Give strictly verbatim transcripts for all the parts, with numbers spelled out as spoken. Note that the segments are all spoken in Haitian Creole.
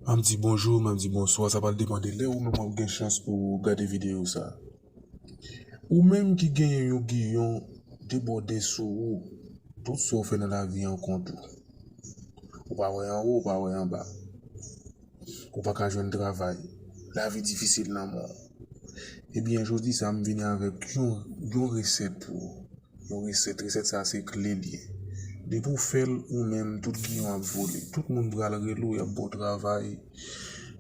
M ap di bonjou, m ap di bonswa, sa pral depann de lè ou menm w ap gen chans pou w gade videyo sa. Ou menm ki genyen yon giyon debòde sou ou, tout sa w fè nan lavi an kont ou. Ou pa wè anwo, ou pa wè anba. Ou pa ka jwenn travay. Lavi difisil nan men w. Ebyen, jodi sa, m vini avèk yon, yon resèt pou ou. Yon resèt, resèt sa se kle l ye. Depi w fè l ou menm, tout giyon ap vole. Tout moun pral rele w, y ap ba w travay.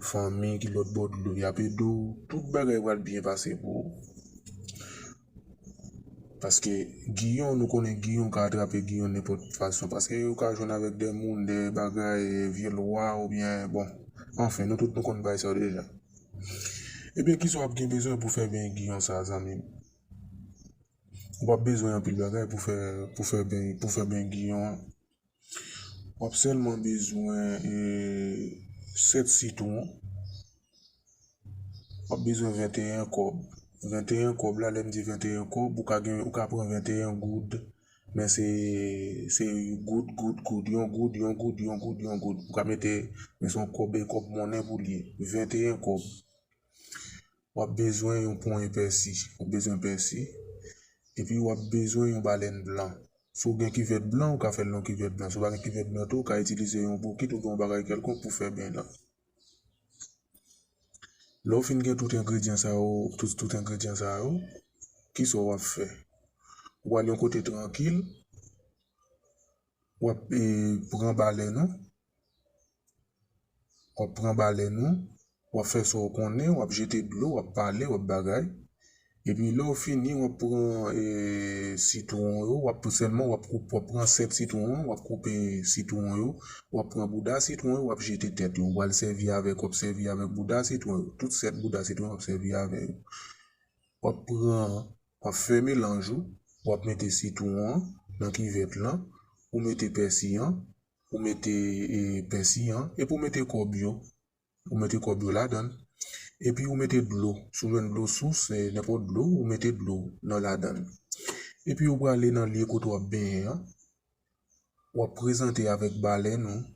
Fanmi ki lòt bò dlo, y ap ede w. Tout bagay pral byen pase pou ou. Paske giyon, nou konnen giyon ka atrape giyon nenpòt fason. Paske yo ka jwenn avèk de moun, de bagay, vye lwa, oubyen, bon. Anfen, nou tout nou konn bagay sa yo deja. Ebyen, kisa w ap gen bezwen pou fè ben giyon sa, zanmi m? Ou p ap bezwen anpil bagay pou fè, pou fè ben, pou fè ben giyon an. W ap sèlman bezwen, e, sèt sitwon. W ap bezwen venteyen kòb. Venteyen kòb la, lè m di venteyen kòb, ou ka gen, ou ka pran venteyen goud. Men se, se goud, goud, goud, yon goud, yon goud, yon goud, yon goud. Ou ka mete, men se yon kòb, e kòb monnen pou l ye. Venteyen kòb. W ap bezwen yon ponyen pèsi. W ap bezwen pèsi. Epi w ap bezwen yon balèn blan. Si w gen kivèt blan, ou ka fè l nan kivèt blan. Si w pa gen kivèt blan tou, ou ka itilize yon bokit oubyen yon bagay kèlkonk pou fè ben lan. Lè w fin gen tout engredyan sa yo, tout, tout engredyan sa yo, kisa w ap fè? Ou al yon kote trankil, w ap, e, pran balèn ou, w ap pran balèn ou, w ap fè sa w konnen, w ap jete dlo, w ap pale, w ap bagay. Epi lè w fini, w ap pran, e, sitwon yo, w ap sèlman, w ap koup-, w ap pran sèt sitwon an, w ap koupe sitwon yo, w ap pran bouda sitwon yo, w ap jete tèt yo. W al sèvi avèk, w ap sèvi avèk bouda sitwon yo. Tout sèt bouda sitwon yo, w ap sèvi avè yo. W ap pran, w ap fè melanj ou, w ap mete sitwon an nan kivèt lan, ou mete pèsi an, ou mete, e, pèsi an, epi ou mete kòb yo. Ou mete kòb yo ladan l. Epi ou mete dlo. Si w jwenn dlo sous, e, nenpòt dlo, ou mete dlo nan ladan l. Epi ou prale nan lye kote w ap benyen an. W ap prezante avèk balèn ou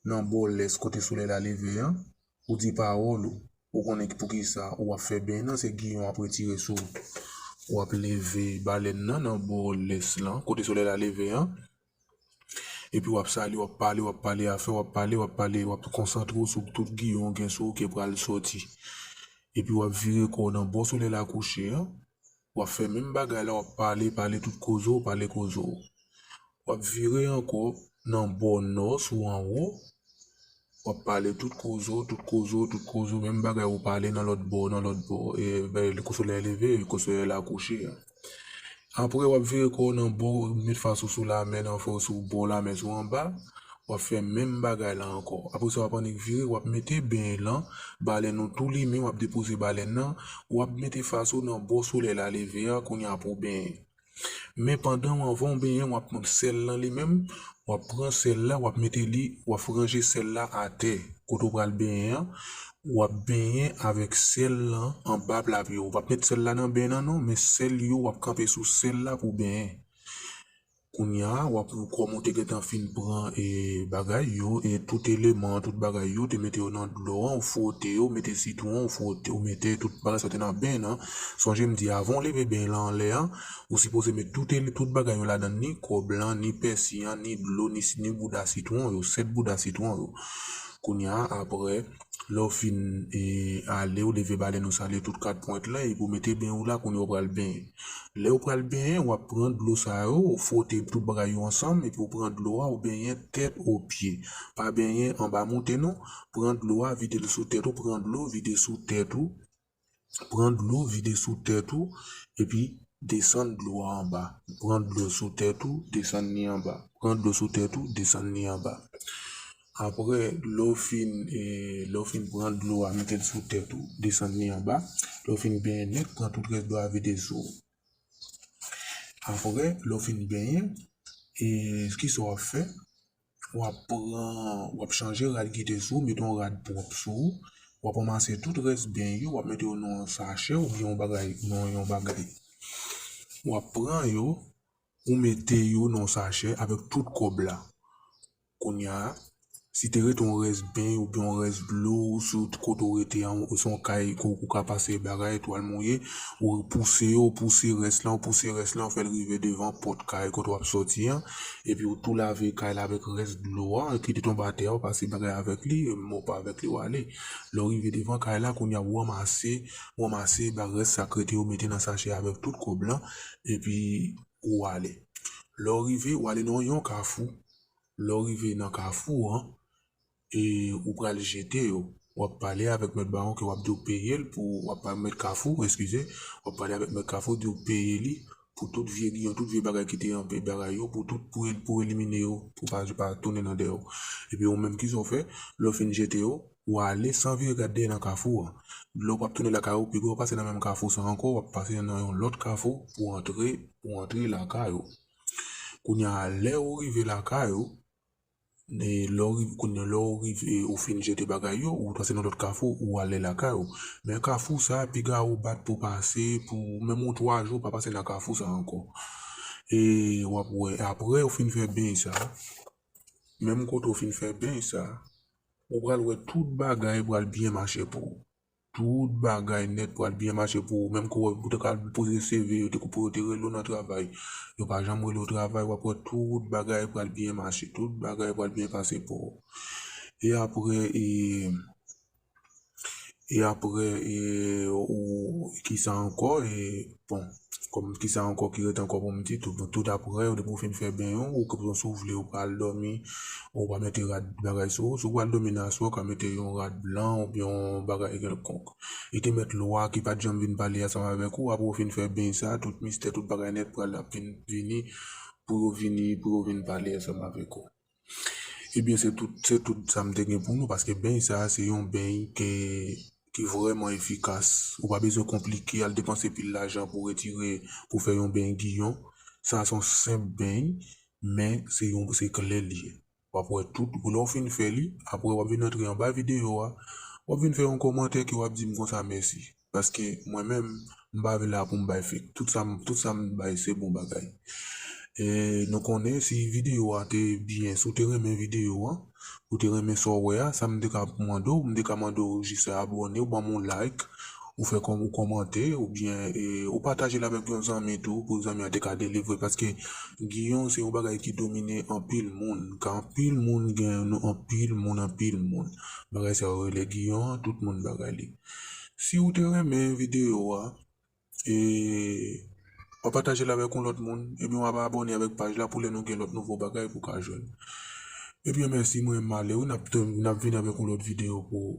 nan bò lès kote solèy la leve an. Ou di pawòl ou. Ou konnen poukisa ou ap fè ben nan, se giyon ap retire sou ou. W ap leve balèn nan nan bò lès lan, kote solèy la leve an. Epi w ap sali, w ap pale, w ap pale afè, w ap pale, w ap pale, w ap konsantre w sou tout giyon w gen sou ou ki pral soti. Epi w ap vire kò w nan bò solèy la kouche an. W ap fè menm bagay la, w ap pale, pale tout koze w, pale koze w. W ap vire ankò nan bò nò sou anwo. W ap pale tout koze w, tout koze w, tout koze w, menm bagay ou pale nan lòt bò, nan lòt bò, e, ben, kote solèy leve, kote solèy la kouche a. Apre, w ap vire kò w nan bò, met fas ou sou lanmè, nan fas ou bò lanmè sou anba, w ap fè menm bagay la ankò. Apre sa, w ap annik vire, w ap mete ben lan, balèn ou tou limen, w ap depoze balèn nan, w ap mete fas ou nan bò solèy la leve a, kounye a pou w benyen. Men pandan w, anvan w benyen, w ap pran sèl lan li menm, w ap pran sèl la, w ap mete li, w ap ranje sèl la atè, kote w pral benyen an, w ap benyen avèk sèl lan anba pla pye w. W p ap met sèl la nan ben nan non, men sèl yo, w ap kanpe sou sèl la pou benyen. Kounye a, w ap, kòm ou te gentan fin pran, e, bagay yo, e tout eleman, tout bagay yo, te mete yo nan dlo an, ou fwote yo, mete sitwon, ou fwote, ou mete tout bagay sa te nan ben nan. Sonje m di, avan w leve ben lan anlè an, ou sipoze met tout ele-, tout bagay yo ladan, ni kòb lan, ni pèsi an, ni dlo, ni si-, ni bouda sitwon yo, sèt bouda sitwon yo. Kounye a, apre, lè w fin, e, ale, ou leve balèn ou sale tout kat pwent lan, epi w mete ben ou la, kounye a w pral benyen. Lè w pral benyen, w ap pran dlo sa yo, ou fwote tout bagay yo ansanm, epi w pran dlo a, ou benyen tèt o pye. Pa benyen anba moute non, pran dlo a, vide l sou tèt ou, pran dlo, vide sou tèt ou, pran dlo, vide sou tèt ou, epi desann dlo a anba. Pran dlo sou tèt ou, desann li anba. Pran dlo sou tèt ou, desann li anba. Apre, lè w fin, e, lè w fin pran dlo a, mete l sou tèt ou, desann li anba. Lè w fin benyen nèt, pran tout rès dlo a vide sou ou. Apre, lè w fin benyen, e, kisa w ap fè? W ap pran, w ap chanje rad ki te sou ou, mete yon rad pwòp sou ou. W ap ranmase tout rès ben yo, w ap mete yo nan yon sachè oubyen yon bagay, nan yon bagay. W ap pran yo, ou mete yo nan yon sachè avèk tout kòb la. Kounye a, Si te rete yon rès beny oubyen yon rès dlo sou kote w rete an, se yon kay ke w ka pase bagay, twal mouye, ou pouse yo, ou pouse rès lan, ou pouse rès lan, ou fè l rive devan pòt kay kote w ap sòti an, epi ou tou lave kay la avèk rès dlo a, kite tonbe atè a, ou pase bagay avèk li, mop avèk li, ou ale. Lè w rive devan kay la, kounye a ou ranmase, ou ranmase ba rès sa k rete yo, mete nan sachè avèk tout kòb lan, epi ou ale. Lè w rive, ou ale nan yon kafou. Lè w rive nan kafou an, e ou pral jete yo. W ap pale avèk mèt bawon ke w ap di w peye l pou, w ap pale mèt kafou, eskize, w ap pale avèk mèt kafou, di w peye li pou tout vye giyon, tout vye bagay ki te anpe bagay yo, pou tout, pou, pou elimine yo, pou pa, pa tounen nan dèyè w. Epi ou menm, kisa w fè? Lè w fin jete yo, ou ale san vire gad dèyè nan kafou an. Lè w ap tounen lakay ou, piga w pase nan menm kafou sa ankò, w ap pase nan yon lòt kafou pou antre, pou antre lakay ou. Kounye a, lè ou rive lakay ou, e lè w rive, kounye a, lè w rive, ou fin jete bagay yo, ou pase nan lòt kafou, ou ale lakay ou. Men kafou sa, piga ou bat pou pase, pou menm yon twa jou, pa pase nan kafou sa ankò. E w ap wè, apre ou fin fè beny sa, menm kote ou fin fè beny sa, ou pral wè tout bagay pral byen mache pou ou. Tout bagay nèt pral byen mache pou ou. Menm ke w te ka poze C V, yo te, pou yo te rele w nan travay, yo pa janm rele w travay, w ap wè tout bagay pral byen mache. Tout bagay pral byen pase pou ou. E apre, e, e apre, e, ou, kisa ankò, e, bon, kòm kisa ankò ki rete ankò pou m di, tout, tout apre, depi w fin fè beny ou, ou, si w vle, ou pral dòmi, ou pa mete rad bagay sou ou. Si w pral dòmi nan aswè, ou ka mete yon rad blan oubyen yon bagay kèlkonk. E te mèt lwa ki pa t janm vin pale ansanm avèk ou, apre w fin fè beny sa, tout mistè, tout bagay nèt pral ap vin, vini, pou yo vini, pou yo vin pale ansanm avèk ou. Ebyen, se tout, se tout sa m te gen pou nou, paske beny sa, se yon beny ke, ki vrèman efikas. Ou pa bezwen konplike, al depanse pil lajan pou retire, pou fè yon beny giyon. Sa, se yon senp beny, men se yon, se kle l ye. W ap wè tout, lè w fin fè li, apre w ap vin antre anba videyo a, w ap vin fè yon kòmantè ke w ap di m konsa mèsi. Paske mwen menm, m pa vle la pou m bay fake. Tout sa m, tout sa m bay, se bon bagay. E nou konnen si videyo a te byen, si w te renmen videyo a, ou te renmen sa w wè a, sa m te ka mande w, m te ka mande w jis abòne, ou ban m yon like, ou fè kòm, ou kòmante, oubyen, e, ou pataje l avèk yon zanmi tou, pou zanmi an te ka delivre, paske giyon se yon bagay ki domine anpil moun, ka anpil moun gen nou, anpil moun, anpil moun. Bagay sa yo rele giyon an, tout moun bagay li. Si ou te renmen videyo a, e, w ap pataje l avèk yon lòt moun, ebyen w ap abòne avèk paj la pou lè nou gen lòt nouvo bagay pou w ka jwenn. Ebyen, mèsi, mwen m ale wi, n ap, n ap vin avèk yon lòt videyo pou